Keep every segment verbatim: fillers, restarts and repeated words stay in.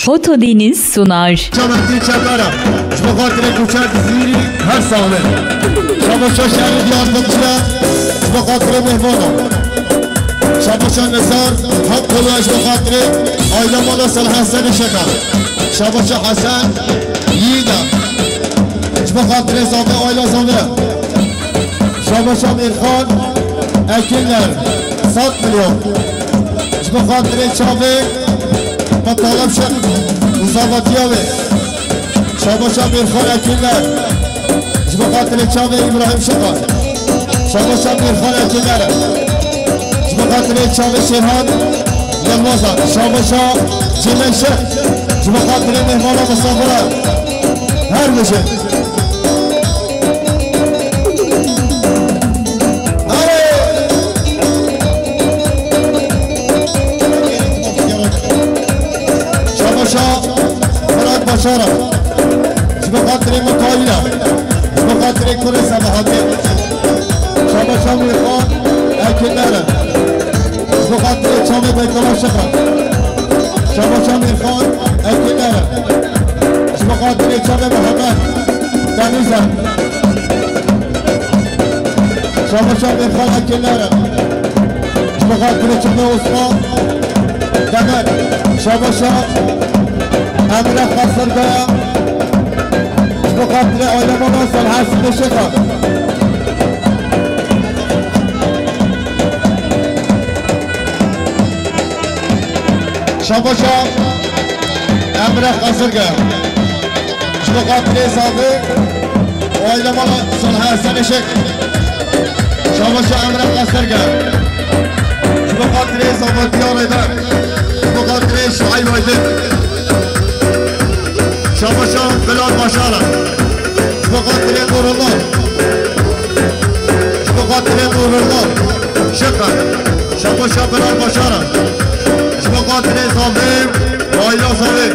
Fotodeniz sunar. Çaventî Çepera, ji bo xatirê Koçer Dizîrî her sax be. Şabaşa şerî Diyarbekir e, ji bo xatirê mêhmana. Şabaşa Nizar, Hemkolo, ji bo xatirê aîla mala Salih Hesen Şeka. Şabaşa Hesen Yiğit e, ji bo xatirê Zave, aîla Zave. Şabaşa Mîrxan Ekinler, sed milyon. Ji bo xatirê çavê Metalib Şek û zavatiya wê. Şabaşa Mîrxan Ekinler. Ji bo xatirê çavê Îbrahîm Şeka. Şabaşa Mîrxan Ekinler. Ji bo xatirê çavê Şêhan Yilmazan. Şabaşa Cîmen Şek. Ji bo xatirê mêhmana misafira. Her bijin. Şabaşa Fırat Başaran. Ji bo xatirê Mikaîla. Ji bo xatirê kurê Sebahatê. Şabaşa Mîrxan Ekinlere. Ji bo xatirê çavê Beytullah Şixa. Şabaşa Mîrxan Ekinlere. Ji bo xatirê çavê Mihemed Denîze. Şabaşa Mîrxan Ekinlere. Ji bo xatirê çavê Osman Demek. Şabaşa Emre Qasırgaya. Ji bo xatirê aîlemana Salih Hesen Şeka. Şabaşa Emre Qasırgaya. Ji bo xatirê Zave û aîlemana Salih Hesen Şek. Şabaşa Emre Qasırgaya. Ji bo xatirê Zavatiya Rêber. Ji bo xatirê Şuayb Aydin. Şabaşa Bilal Başaran. Ji bo xatirê Nurullah. Ji bo xatirê Nurullah. Şika. Şabaşa Bilal Başaran. Ji bo xatirê Zavê, aîla Zavê.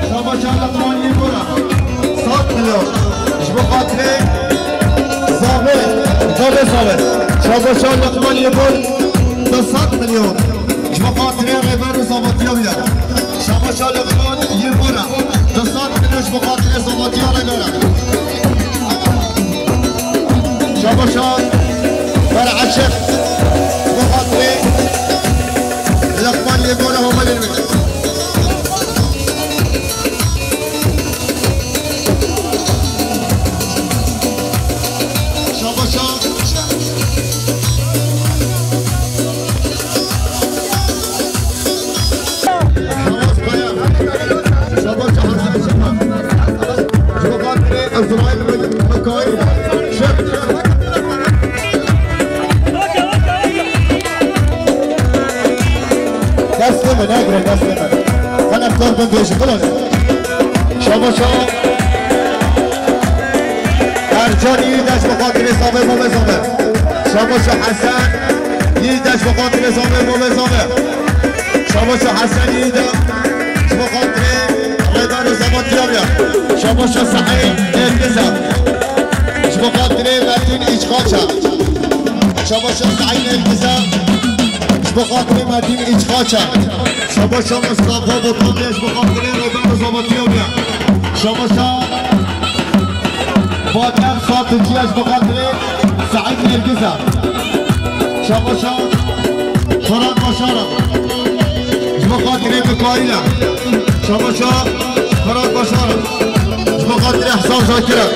Şabaşa Liqman Yekura, sed milyon. Ji bo xatirê Zavê, Zavê, Zavê. Şabaşa Liqman Yekur, du sed milyon. Ji bo xatirê Rêber û Zavatiya wî de. Şabaşa Liqman Yekura, du sed milyon ji bo xatirê Zavatiya Rêber e. Şabaşa Ber Eşir, ji bo xatirê Liqman Yekura, Homalên Wî. Şabaşa. Şabaşa Hasan Şaban. Ji bo xatirê Ezraîl Mikaîl. Şef. Destê min, negire destê min. Hene kor bin bêjin, bilin. Şabaşa Ercan Yiğit, ji bo xatirê Zavê, Mavê Zavê. Şabaşa Hesen Yiğit, ji bo xatirê Zavê, Mavê Zavê. Şabaşa Hesen Yiğit, ji bo xatirê Rêber û Zavatiya wî. Şabaşa Seîd Nergiza. Ji bo xatirê Metin Îçqaça. Şabaşa Seîd Nergiza. Ji bo xatirê Metin Îçqaça. Şabaşa Mustafa Botandiye, ji bo xatirê Rêber û Zavatiya wî. Şabaşa Batem Satıcıya, ji bo xatirê Seîd Nergiza. Şabaşa Fırat Başaran. Ji bo xatirê Mikaîla. Şabaşa Fırat Başaran. Ji bo xatirê Hasan Zakira.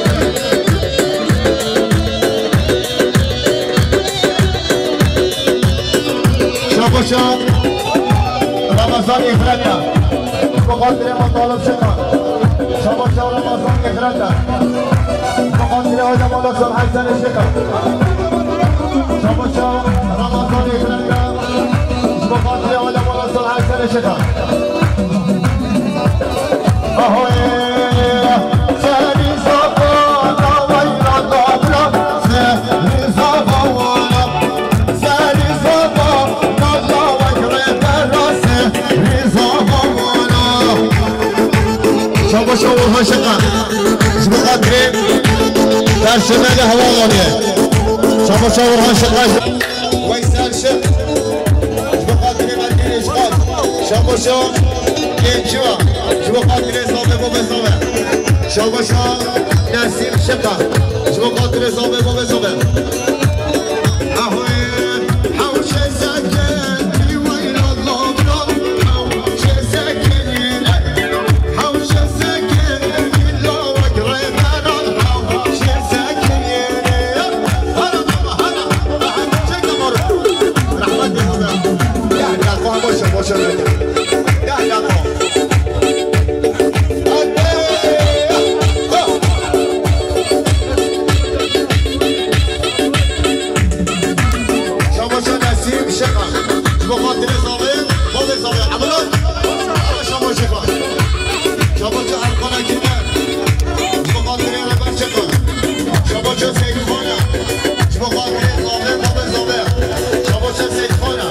Şabaşa Ramazan Îfreta. Ji bo xatirê Mutalib Şika. Şabaşa Ramazan Îfreta. Ji bo xatirê Adem Alasan Hesen Şika. Şabaşa Ramazan Îfreta. Ji bo xatirê Adem Alasan Hesen Şika. Ahoy, serî zava, dawayra dabra, serî zava wala. Serî zava, dalla wek rêberase, rîza vavana. Şabaşa Orhan Şaka. Ji bo xatirê Şemele hevalaniye. Şabaşa Orhan Şeqaj. Veysel Şık. Ji bo xatirê Merkez Eşqat. Şabaşa Gençiva. Ji bo xatirê Zave Bobê Zave. Şabaşa Nesim Şıka. Ji bo xatirê Zave Bobê Zave. Ahoy, hewşe zeke, weyla labra, hewşe zeke. Şabaşa Nesîm Şexa. Ji bo xatirê Zavê, bavê Zavê. Abdullah. Şabaşa Şexa. Şabaşa Erkan Akîner. Ji bo xatirê Rêber Çekan. Şabaşa Seyîd Xana. Ji bo xatirê Zavê, bavê Zavê. Şabaşa Seyîd Xana.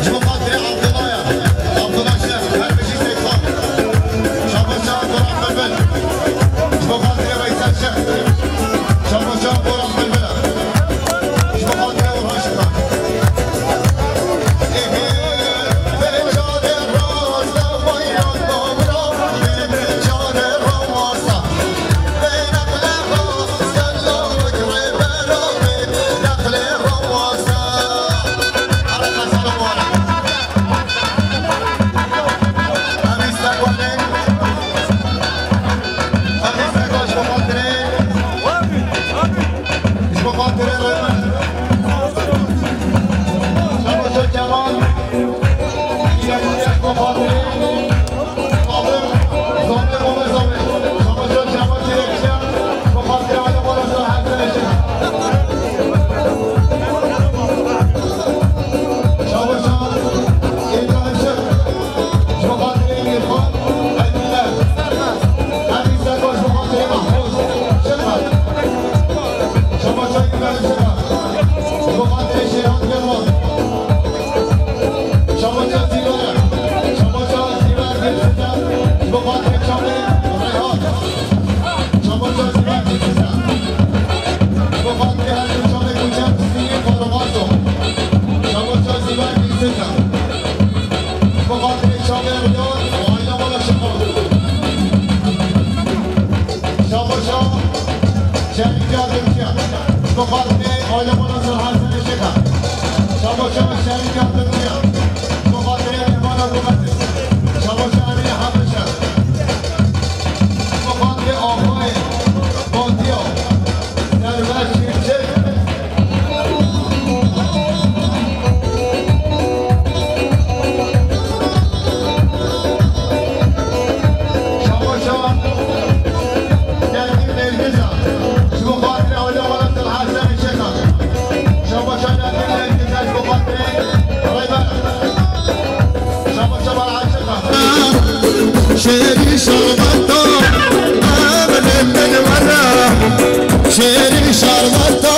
Ji bo xatirê Abdullah ya. Abdullah Şeh, her bijî Seyîd Xan. Şabaşa Burak Bilbil. Ji bo xatirê Veysel Şeh. Şabaşa Burak Bilbil. Ji bo xatirê Orhan Şekan. Ji bo xatirê Rêber. Şabaşa Kemal. Ji bo xatirê Abim, Zombe Baba Zombe. Şabaşa Kemal Çelekçiya. Ji bo xatirê Alem Oraslan Hesen Eşik. Şabaşa Îbrahim Şık. Ji bo xatirê Mîrxan Heyduller. Hemî Sergo ji bo xatirê Mahmûd Şirxan. Şabaşa Îbrahim Şirxan. Ji bo xatirê Şêhan Yilmaz. Şabaşa Zîlore. Şabaşa Zîlore Zîlore. Ji bo xatirê Çavê Reyhan. Şabaşa Zîlore Zîlore. Ji bo xatirê her du çavê Gucem Sînî Xorbazo. Şabaşa Zîlore Zîlore. Ji bo xatirê çavê Riyad û aîla mala Şeqo. Şabaşa Şerîf Yardımcı. Ji bo xatirê aîla mala Sir Hesen Şeqa. Şabaşa Şerîf Yardımcı. Ji bo xatirê mehmana Gumet. Şabaşa Emîn Hemişe. Ji bo xatirê axayê Batiya. Server Çiftçi. Şabaşa Nergîn Nergiza. Ji bo xatirê Alem Oraslan Hesen Şekan. Şabaşa Nergîn Nergiza ji bo xatirê Rêber. Şabaşa Bala Şekan. Şêrî şermeta, em ê min were. Şêrî şermeta,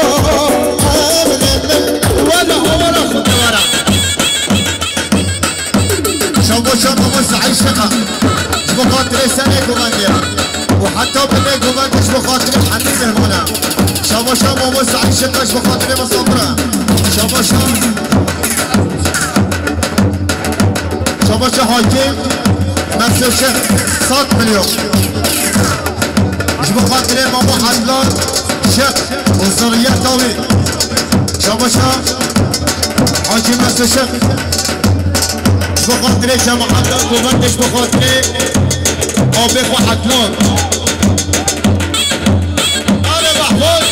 em ê min were, were, xwe were. Şabaşa Mamo Saîd Şeqa. Ji bo xatirê serê govendê. Û heta binê govendê ji bo xatirê hemî mehmana. Şabaşa Mamo Saîd Şeqa ji bo xatirê misafira. Şabaşa. Şabaşa Hakim. Mesut Şeh. Sed milyon. Ji bo xatirê Mamo Edlan Şeh û ziriyeta wî. Şabaşa Hacî Mesut Şeh. Ji bo xatirê cemaeta govendê, ji bo xatirê avê xwe Edlan. Are Mahmud.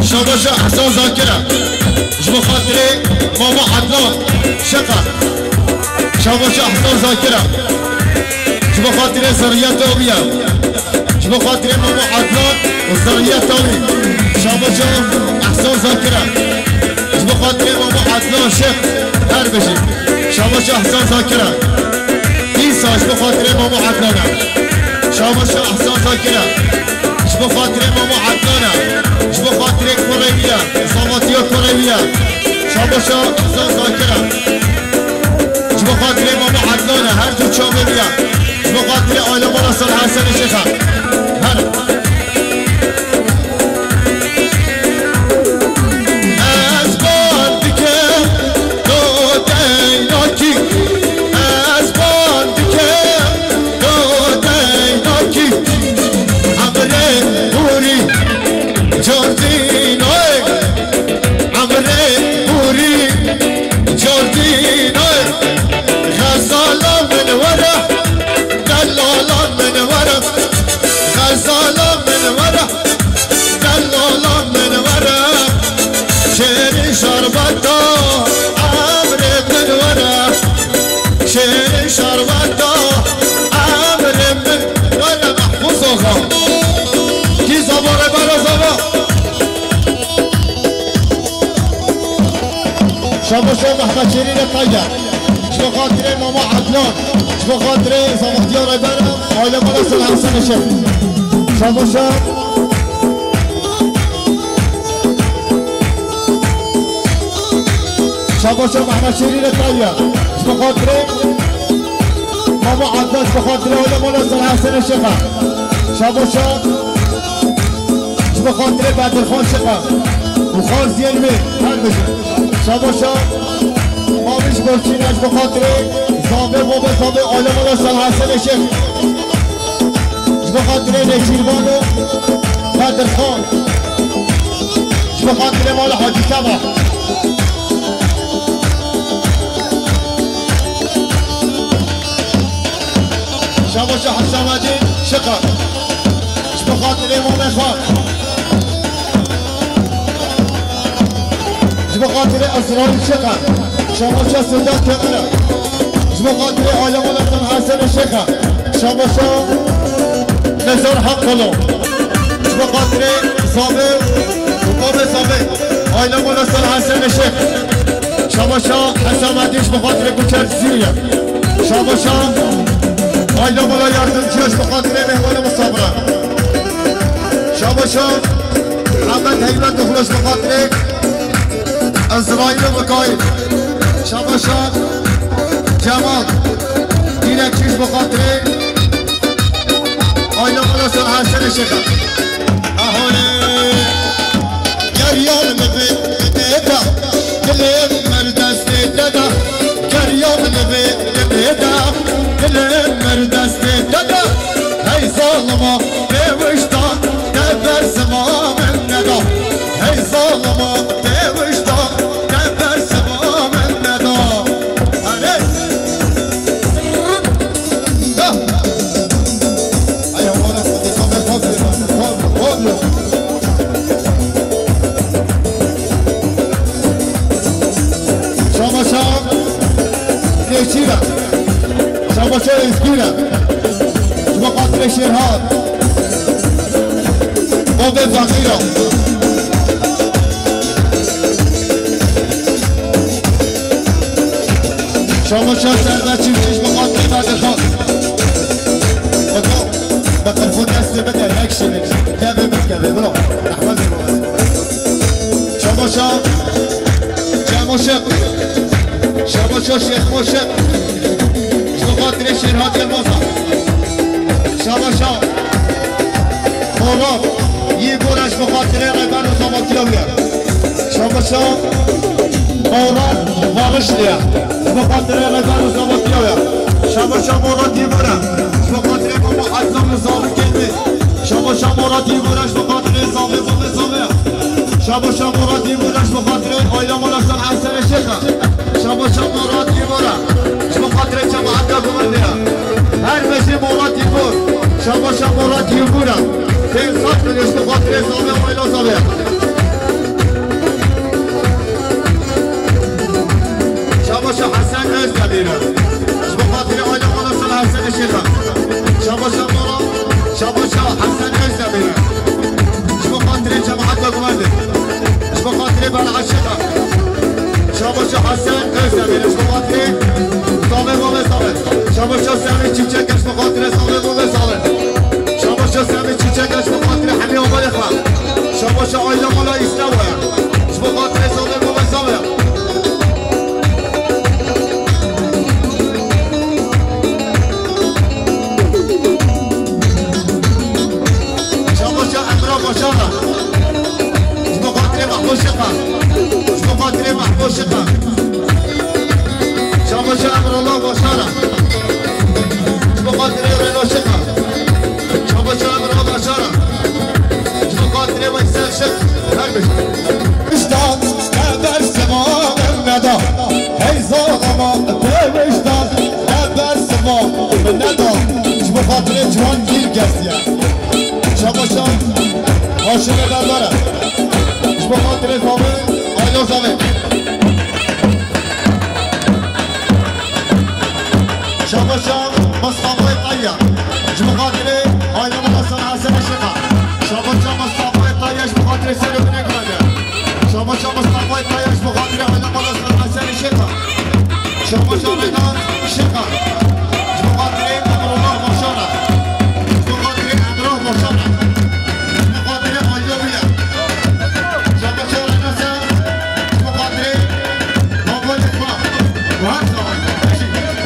Şabaşa Ehsan Zakir e. Ji bo xatirê Mamo Edlan Şeqa. Şabaşa Ehsan Zakir e. Ji bo xatirê zerriyeta wî ye. Ji bo xatirê Mamo Edlan û zerriyeta wî. Şabaşa Ehsan Zakir e. Ji bo xatirê Mamo Edlan Şex her bijî. Şabaşa Ehsan Zakir e. Dîsa ji bo xatirê Mamo Edlan e. Şabaşa Ehsan Zakir e. Ji bo xatirê Mamo Edlan e. Ji bo xatirê kurê wî ye. Zavatiya kurê wî ye. Şabaşa Ehsan Zakir e. Ji bo xatirê Hasan Şêxa. Her. Ez ban dikim, to teynakî. Ez ban dikim, to teynakî. Emrê hûrî, cordînoy. Emrê hûrî, cordînoy. Xezala min were, delala min were. Xezala min were, delala min were. Şêrî şerbeta emrê min were. Şêrî şerbeta emrê min were. Mehfûz Oxa. Kî zava re bere zava. Şabaşa Mehmet Şêrî re tayda. Ji bo xatirê Mama Adnan. Ji bo xatirê Zamantiya Rêber. Aile mala Sel Hesen Şêx. Şabaşa. Şabaşa Mehmet Şêrî re tayda. Ji bo xatirê Mama Adnan, ji bo xatirê aile mala Sel Hesen Şêx. Şabaşa. Ji bo xatirê Bedirxan Şêx û Xarziyên wê her bijin. Şabaşa Mamiş Borçîne, ji bo xatirê Zavê, Bobê Zavê, aile mala Sel Hesen Şêx. Ji bo xatirê Nêçîrvan û Bedirxan. Ji bo xatirê mala Hacî Seba. Şabaşa Hesamedî Şêx. Ji bo xatirê Mamê Xan. Ji bo xatirê Ezraîl Şêx. Şabaşa Sedat Kemal. Ji bo xatirê aile mala Sel Hesen Şêx. Şabaşa Nezar Hakkolo. Ji bo xatirê Zavê û Bobê Zavê. Aile mala Sel Hesen Şêx. Şabaşa Hesamedî ji bo xatirê Kuçer Sîriye. Şabaşa aile mala Yardımcı ji bo xatirê Mehwana Musafira. Şabaşa Hemed Heybet Oxlo ji bo xatirê Ezraîl û Mikaîl. Şabaşa Cemal Dîrekçî ji bo xatirê aile mala Sel Hesen Şêx. Ahorê. Geryan li vê dê de, dilê min destê te de. Geryan li vê dê de, dilê min destê te de. Hey zalima, pêwişta, te bersima min neda. Hey zalima, pêwişta, te bersima min neda. Erê. Da. Şabaşa Nêçîra. Şabaşa Êzgîra. Ji bo xatirê Şêrhat. Bobê Fexîra. Şabaşa Serdar Çiftçi ji bo xatirê Nadir Xan. Mikrofon destê bide, yek şinik. Devê min kevê, bro. Rehmet eyvallah. Şabaşa Cemo Şêx. Şabaşa Şêx Mo Şêx. Ji bo xatirê Şêrhat Yilmaza. Şabaşa Morat Yîgora ji bo xatirê Rêber û Zavatiya wî ye. Şabaşa Morat Varişliye. Ji bo xatirê Rêber û Zavatiya wî ye. Şabaşa Morat Yîgora. Ji bo xatirê Mama Adnan û zarokên wê. Şabaşa Morat Yîgora ji bo xatirê Zavê Bobê Zavê ye. Şabaşa Morat Yîgora ji bo xatirê aîla mala Sal Hesen Şêx e. Şabaşa Morat Yîgora ji bo xatirê cemaeta Gumendê ye. Her bijî Morat Yîgor. Şabaşa Morat Yîgora. Pênc sed milyon ji bo xatirê Zavê û aîla Zavê ye. Şabaşa Hesen Özdemir e. Ji bo xatirê aîla mala Sal Hesen Şêx e. Şabaşa Morat, Şabaşa Hesen Özdemir e. Ji bo xatirê cemaeta Gumendê. Ji bo xatirê Bela Şêx e. Şabaşa Hesen Özdemir e. Ji bo xatirê Zavê Bobê Zavê. Şabaşa Semî Çîçek e. Ji bo xatirê Zavê Bobê Zavê. Şabaşa Semî Çîçek e. Ji bo xatirê Hemî Obalê Xan. Şabaşa aîla mala Îslam e. Ji bo xatirê Zavê Bobê Zavê. Şara. Ji bo xatirê Rêno Şixa. Şabaş Emir Oda Şara. Ji bo xatirê Veysel Şix. Her bişt. Miştan, te bersiva min neda. Hey zalama, te miştan, te bersiva min neda. Ji bo xatirê ciwan dîl kestiye. Şabaş Aşirê Derdara. Ji bo xatirê Zavê, Aylo Zavê. Şabaşa Mustafa'yê Tayya. Ji bo xatirê Ayna Mala Hasan Hesen Şixa. Şabaşa Mustafa'yê Tayya ji bo xatirê Selo Binê Gulade. Şabaşa Mustafa'yê Tayya ji bo xatirê Ayna Mala Hasan Hesen Şixa. Şabaşa Rêna Şixa.